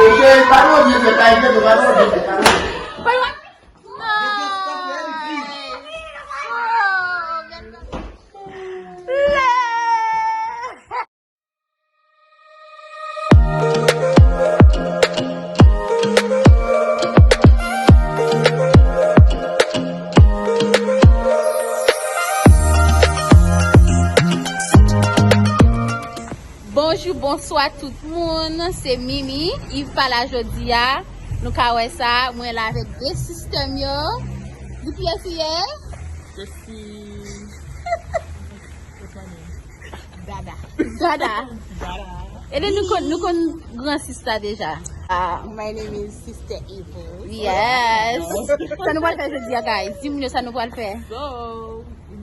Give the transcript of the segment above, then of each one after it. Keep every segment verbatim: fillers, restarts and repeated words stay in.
Mesye, pa nan vye fèt, pa nan vye fèt, pa nan vye fèt. Bonjou, bonswa tout moun. Se Mimi. Yves pa la jodi a. Nou ka wè sa. Mwen la avèk de sistè m yo. Di kiyès ou ye? Je suis Dada. Dada. Dada. E nou konn, nou konn gran sista deja. Ah, my name is Sister Evil. Yes. Sa nou pral fè jodi a, guys? Di moun yo sa nou pral fè. So,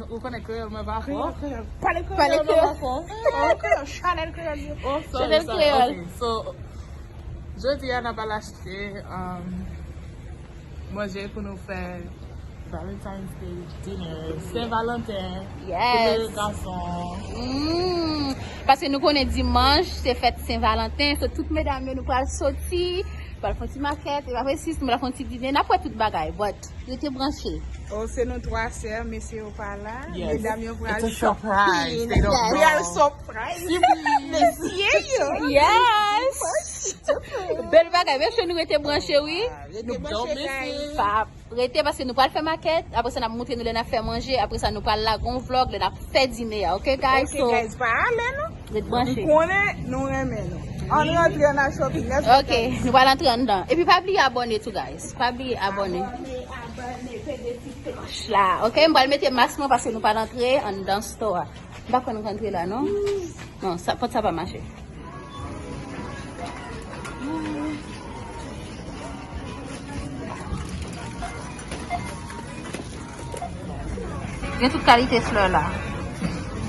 ou konnen kreyòl mwen pa fò. Kreyòl, kreyòl. Pale kreyòl. Pale kreyòl. Oh, kreyòl, Chanel kreyòl. Oh, sorry, Chanel sorry. Kreyòl. Ok, so, jodi a n ap al achte, um, manje pou nou fè Valentine's Day dinner, Sen Valanten, yes, pou de gason. Mm. Paske nou konnen dimanch se fèt Sen Valanten, so tout medam yo nou pral soti, pral fè yon ti makèt, e apre sis nou pral fè yon ti dine, n ap wè tout bagay, but rete branche. Oh, se nou twa sè, mesye yo pa la, yes, medam yo pral shopping. It's a surprise. They don't know. We are surprise. Surprise. Mesye yo. Yes. Bèl bagay, mesye nou rete branche, wi. Rete branche, guys. Pa rete paske nou pral fè makèt, apre sa n ap montre nou lè n ap fè manje, apre sa nou pral lage yon vlog lè n ap fè dine a, ok, guys? Ok, so, guys, pa ale non. Ret branche. Nou konnen nou renmen nou. Ann rantre, ann al shopping, let's go, guys. Ok, nou pral antre anndan. Epi pa bliye abòne tou, guys. Pa bliye abòne. Abòne, abòne, peze ti klòch la. Ok, m pral mete mas mwen paske nou pral antre anndan store a. M pa kwè nou ka antre la, non? Non, sa, pòt sa pa mache. Gen tout kalite flè la.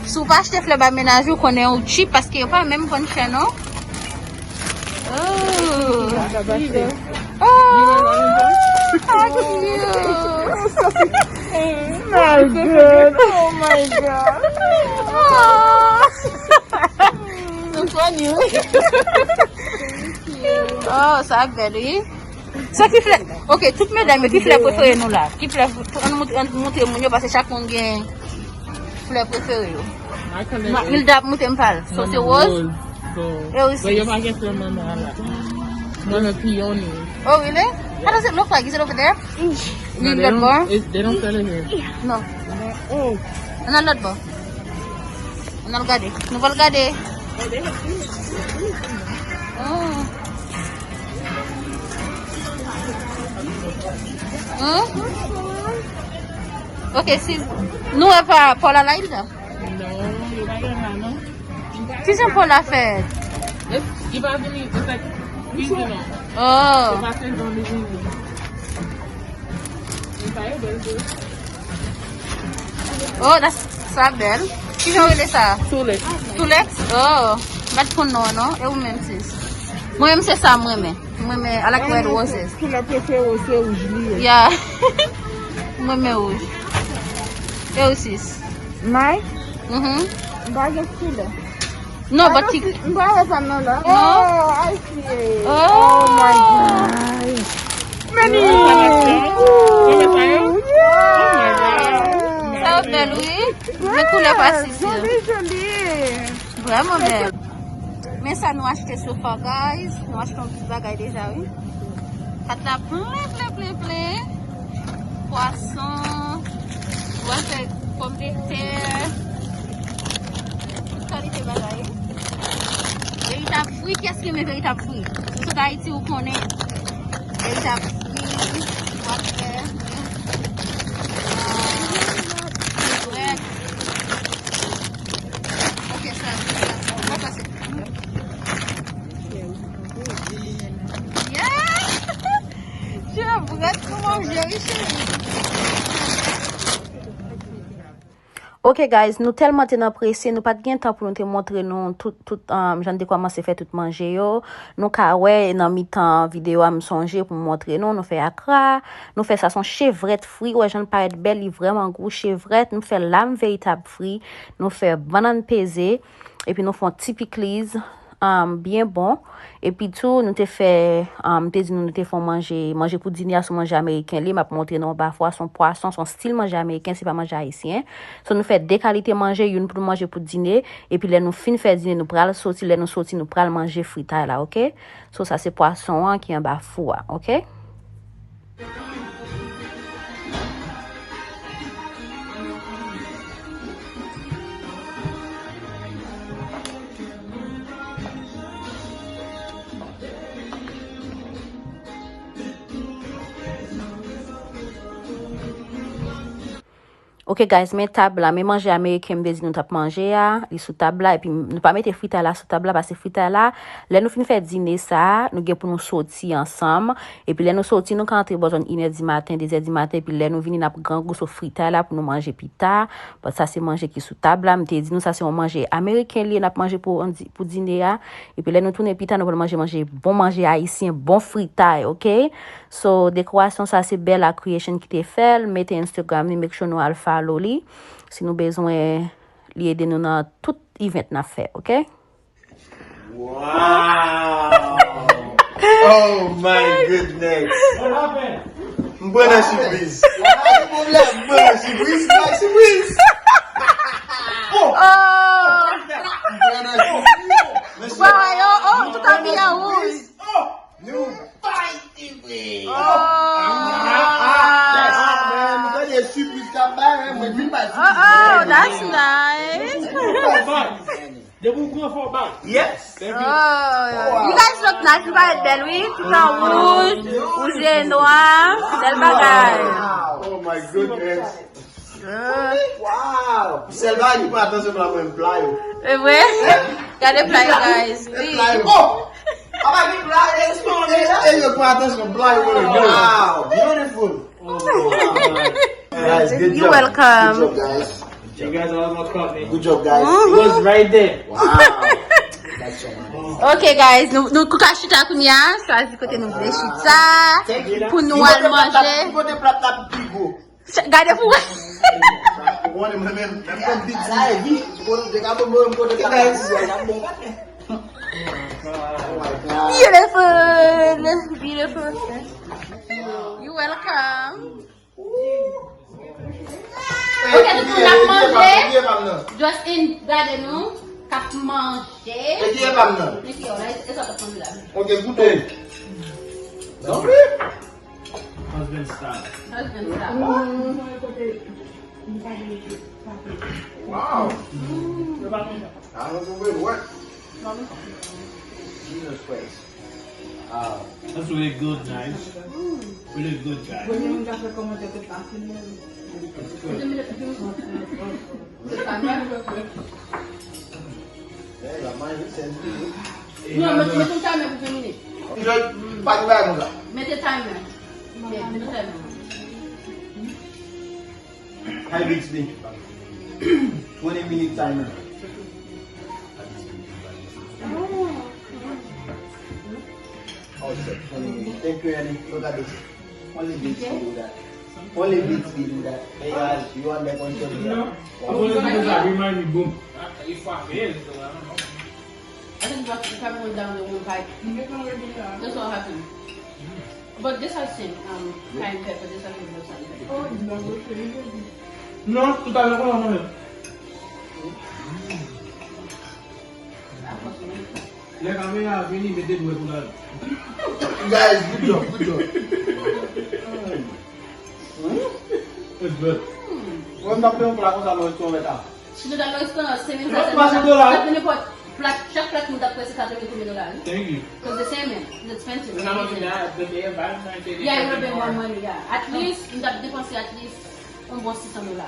Si w pa achte flè ba mennaj ou, konnen ou cheap paske yo pa menm vann chè, non. Oh. Oh, how cute. My God. Oh my God. Oh. So funny, wi. Oh, sa bèl, wi. Sa ki flè? Ok, tout medam yo, ki flè prefere nou la? Ki flè, ann moutre, ann moutre moun yo, paske chak moun gen flè prefere yo. Ma-, Milda ap moutre m pa l. So, se woz? E ou sis? Yo pa gen flè mwen la. Mwen, mwen piyone. Oh, really? I don't see, look like, is it over there? Li lòt bò? They don't sell it here. No. Oh. Ann al lòt bò. Ann al gade. Nou pral gade. Oh. Hmm? Ok, si nou wè pa Paula la, Hilda? Non, yo pa gen la, non. Ki jan Paula fè? Li pa vini, it's like, vini non. Oh. Se pa sezon li vini. Li pa yo bèl tou. Oh, that's, sa bèl. Ki jan w rele sa? Tulips. Tulips? Oh, m pa t konn non, non. E ou menm, sis? Mwen menm, se sa m renmen. Mwen renmen, I like red roses. Koulè prefere w se wouj li ye. Yeah. Mwen renmen wouj. E ou, sis? Mwen? Mhm. M pa gen koulè. No, but ti... M pa wè sa nan la. No. Oh, I see it. Oh. Oh my God. Many. Oh, yeah. Sa yo bèl, wi. Men koulè pa sis yo. Joli, joli. Vrèman bèl. Men sa nou achte so far, guys. Nou achte yon ti bagay deja, wi. Kat la plen, plen, plen, plen. Pwason. Ou a fè pòmdetè. Tout kalite bagay. Veritab fri, kiyès ki renmen veritab fri? Ou sot Ayiti, ou konnen. Veritab fri, ou a fè. Ah, brèd. Ok, sa, sa, sa. Ou pa pase. Yeah! Brèd pou manje, wi, cheri. Ok, guys, nou tèlman te nan prese, nou pa t gen tan pou nou te montre nou tout, tout, um, jan n te kòmanse fè tout manje yo. Nou ka wè nan mitan videyo a, m sonje pou m montre nou, nou fè akra, nou fè sa, se yon chevrèt fri, ou wè jan l parèt bèl, li vrèman gou, chevrèt, nou fè lam veritab fri, nou fè bannann peze, epi nou fè yon ti pikliz. um, byen bon. Epi tou, nou te fè, um, m te di nou, nou te fè yon manje, manje pou dine a, se yon manje ameriken li, m ap montre nou anba fwa, se yon pwason, se yon stil manje ameriken, se pa manje ayisyen. So, nou fè de kalite manje, youn pou nou manje pou dine, epi lè nou fin fè dine, nou pral soti, lè nou soti, nou pral manje fritay la, oke? So, sa se pwason an ki anba fou a, oke? Ok guys, men tab la, men manje ameriken m te di nou t ap manje a, li sou tab la, epi nou pa mete fritay la sou tab la, paske fritay la, lè nou fin fè dine sa, nou gen pou nou soti ansanm, epi lè nou soti, nou ka antre bò zòn inè di maten, dezè di maten, epi lè nou vini, n ap grangou sou fritay la pou nou manje pita, but sa se manje ki sou tab la, m te di nou sa se yon manje ameriken li ye, n ap manje pou, pou dine a, epi lè nou tounen pita, nou pral manje, manje, bon manje ayisyen, bon fritay, ok? So, dekorasyon sa se Bella Creation ki te fè l. Mete Instagram li, make sure nou al follow li. Si nou bezwen li ede nou nan tout event n ap fè, ok? Wow! Oh my goodness! M pran nan sipriz. M pran nan sipriz, m pran nan sipriz. Oh! M pran nan sipriz. Mesye, oh, oh, tout abiye an wouj. Nou bay ti vre. Oh. Ah, ah, ah, men, nou tande sipriz k ap bay, men mwen vin bay sipriz. Oh, oh, that's nice. Depi w pran fò bay. Yes. Oh, you guys look nice. You guys bèl, wi. Tout an wouj, wouj e nwa. Bèl bagay. Oh my goodness. Wow! Sèl bagay ki pran atansyon pou la mwen pla yo. E vre? Gade pla yo, guys. Wi. Pla yo. Oh! Papa ki pla yo, e yo pran atansyon pla yo. Wow! Beautiful. Guys, good job. You're welcome. Good job, guys. You guys are almost caught me. Good job, guys. It was right there. Wow. Ok, guys, nou, nou ka chita kounye a, chwazi kote nou vle chita. Pou nou al manje. Ki kote plat la pi gwo? Gade pou wè. Ou konnen mwen menm, menm konn pizza e vi. Ou konnen te ka bon, mwen kote sa la. Oh my God. Beautiful. Beautiful. You welcome. Ok, tout moun ap manje. Justin, gade nou. K ap manje. E ki e pa m nan? Men ki yo la, e sa t ap manje la. Ok, goute. Tanpri. Husband style. Husband style. Wow. I don't know where to work. Jesus Christ. Wow. That's really good, nice. Really good, guys. It's good. Non, mete yon timer pou ven minit. Pa gen bagay konsa. Mete timer. Mete timer. How you reach me? Twenty minute timer. Oh, shit, twenty minutes. Thank you, Annie. Look at this. Only beats me do that. Only beats me do that. Hey, guys, you under control here. Wow. Remind me, boom. I think what the camera went down the one pipe. That's what happened. But this has same, um, cayenne pepper. This has no salt. Non, tout à l'heure, on va manger. Lè kamera a vini, mete dwèt ou ladan. Guys, good job, good job. It's good. Mwen, m t ap fè yon pla konsa nan restoran mèt la. Si nou t al nan restoran, se menm sa, se menm sa. Nenpòt plat, chak plat nou t ap peye se katreven dola, wi. Thank you. Cause the same, man. It's expensive. When I was in that, the day of Valentine's Day, yeah, it would have been more money, yeah. At least, nou t ap depanse at least yon bon sis san dola.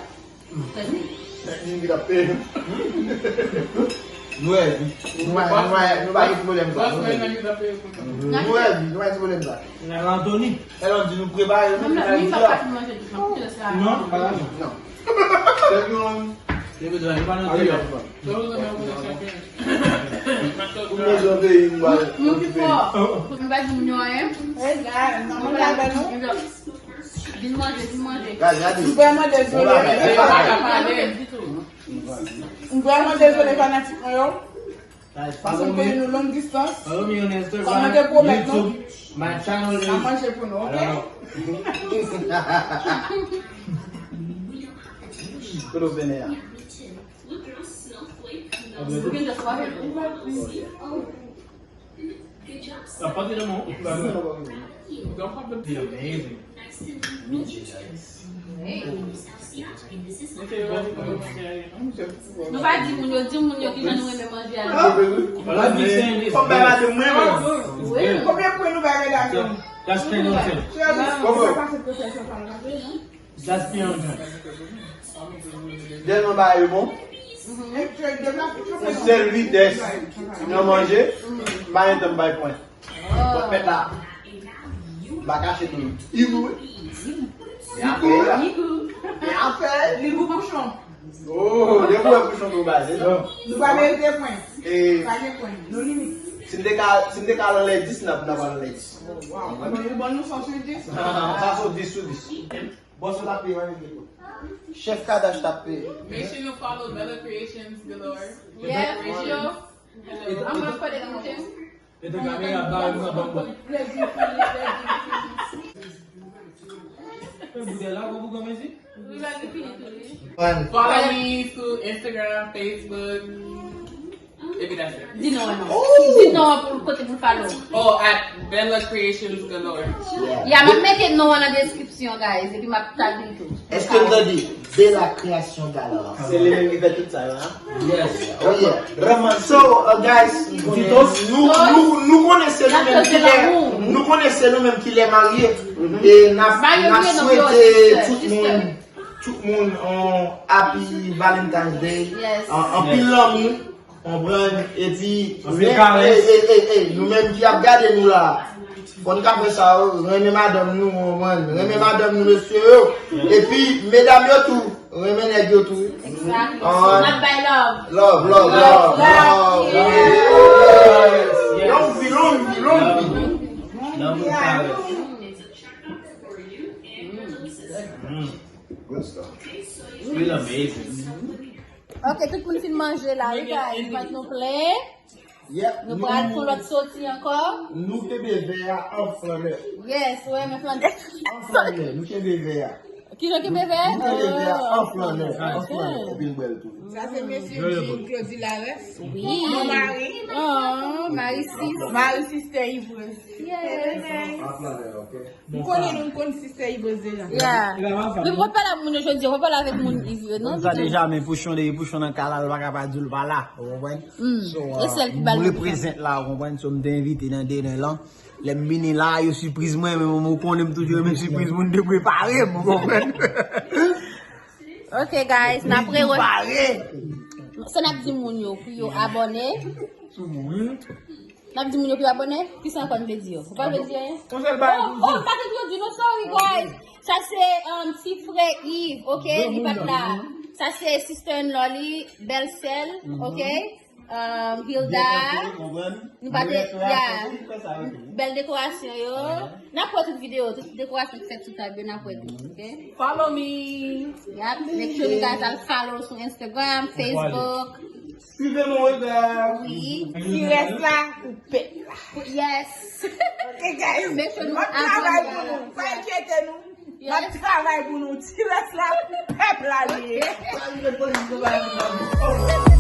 Tèt moun ki t ap peye. Nou wè, nou wè, nou wè, nou pa gen pwoblèm sa. Nou wè, nou pa gen pwoblèm sa. Anthony. Elon di nou prepare nou. Non, pa la non. Li bezwen, li pa nan peyi a. Pou mezon peyi, m pa. Nou ki fò. M pa di moun yo anyen. Vin manje, vin manje. Gade, gade. M vrèman dezole. M vrèman dezole fanatik mwen yo. Guys, paske m konnen nou long distance. Follow me on Instagram, YouTube. My channel is... N ap manje pou nou, ok? Kote w vene a? Ou gen de swa. Sa pa te nan mwen. Don't have the... Be amazing. Nou pa di moun yo, di moun yo kijan nou renmen manje a. Konbyen pwen nou bay medam yo? That's ten on ten. That's ten on ten. Tèlman bagay yo bon. Sèl vitès nan manje, m pa gen tan m bay pwen. Bon, mèt la, m pa kache tou. Li gou, wi. Li gou. Li gou. Li gou. Li gou. Li gou pouchon. Oh, depi w wè pouchon tou bay, se sa. Nou pa merite pwen. Pa gen pwen. Nou limit. Si m te ka, si m te ka al anlè dis, n ap, n ap al anlè dis. Wow. Mwen menm, ou ban nou san sou dis? Sa sou dis sou dis. Bòs yo t ap peye, mwen menm, chèf Kadash t ap peye. Make sure you follow Bella Creations Galore. Yes, yo. An mwen fò de nou. E te kamera ba nou nan bank. Follow me sou Instagram, Facebook. Epi that's it. Di non an non. Di non an pou kote pou follow. Oh, at Bella Creations Galore. Ya, m ap mete non an nan description, guys. Epi m ap tag li tou. Èske m tande Bella Creations Galore? Se li menm ki fè tout sa yo, hein? Yes. Oh yeah. So, uh, guys, nou, nou, nou konnen se nou menm ki lè, nou konnen se nou menm ki lè marye. E n ap, n ap swete tout moun, tout moun on happy Valentine's Day. An, anpil lanmou, konprann? Epi, men, e, e, e, e, nou menm ki ap gade nou la, fò n ka fè sa, renmen madanm nou, konprann? Renmen madanm nou, mesye yo. Epi, medam yo tou, renmen nèg yo tou. Exactly. So, n ap bay love. Love, love, love, love. Long vi, long vi, long vi. Lanmou, karès. Good stuff. Feel amazing. Ok, tout moun fin manje la, wi, guys. Vant nou plen. Yep. Nou pral pou lòt soti ankò. Nou kenbe vè a an flannè. Yes, wi, men flannè. An flannè, nou kenbe vè a. Kijan kenbe vè a? Nou kenbe vè a an flannè, an flannè, epi n bwè l tou. Sa se mesye Jean Claude Lares. Wi. Mon mari. Oh, mari sis. Mari sister Yves. Yes. An flannè, ok. M konnen nou konn sistè Yves deja. Yeah. Men m pral pale ak moun yo jodi, m pral pale avèk moun Yves yo, non? Sa deja, men pouchon, depi pouchon nan kay la, l pa ka pa di l pa la, ou konprann? So, e sèl ki ba l reprezant la, ou konprann? So, m te envite nan dener lan. Lè m vini la, yo sipriz mwen, men mwen, ou konnen m toujou renmen sipriz moun te prepare m, ou konprann? Ok, guys, n ap rewè. Prepare. So, n ap di moun yo pou yo abòne. N ap di moun yo pou yo abòne, kisa ankò n vle di yo? Ou pa vle di anyen? Yon sèl bagay pou m di. Oh, oh, m pa t entendi, no, sorry, guys. Sa se, um, ti frè Yves, ok? Li pa t la. Sa se sister-in-law li, bèl sè l, ok? Um, Hilda. Nou pa te, yeah. Bèl dekorasyon yo. N ap wè tout videyo, tout dekorasyon ki fèt sou tab yo, n ap wè tout, ok? Follow me. Yep, make sure you guys are follow sou Instagram, Facebook. Suivez mon regard. Wi. Ti rès la, ou pèt la. Yes. Ok, guys. Make sure nou travay pou nou. Pa enkyete nou. Yes. M ap travay pou nou. Ti rès la, pèp la li ye. Ok.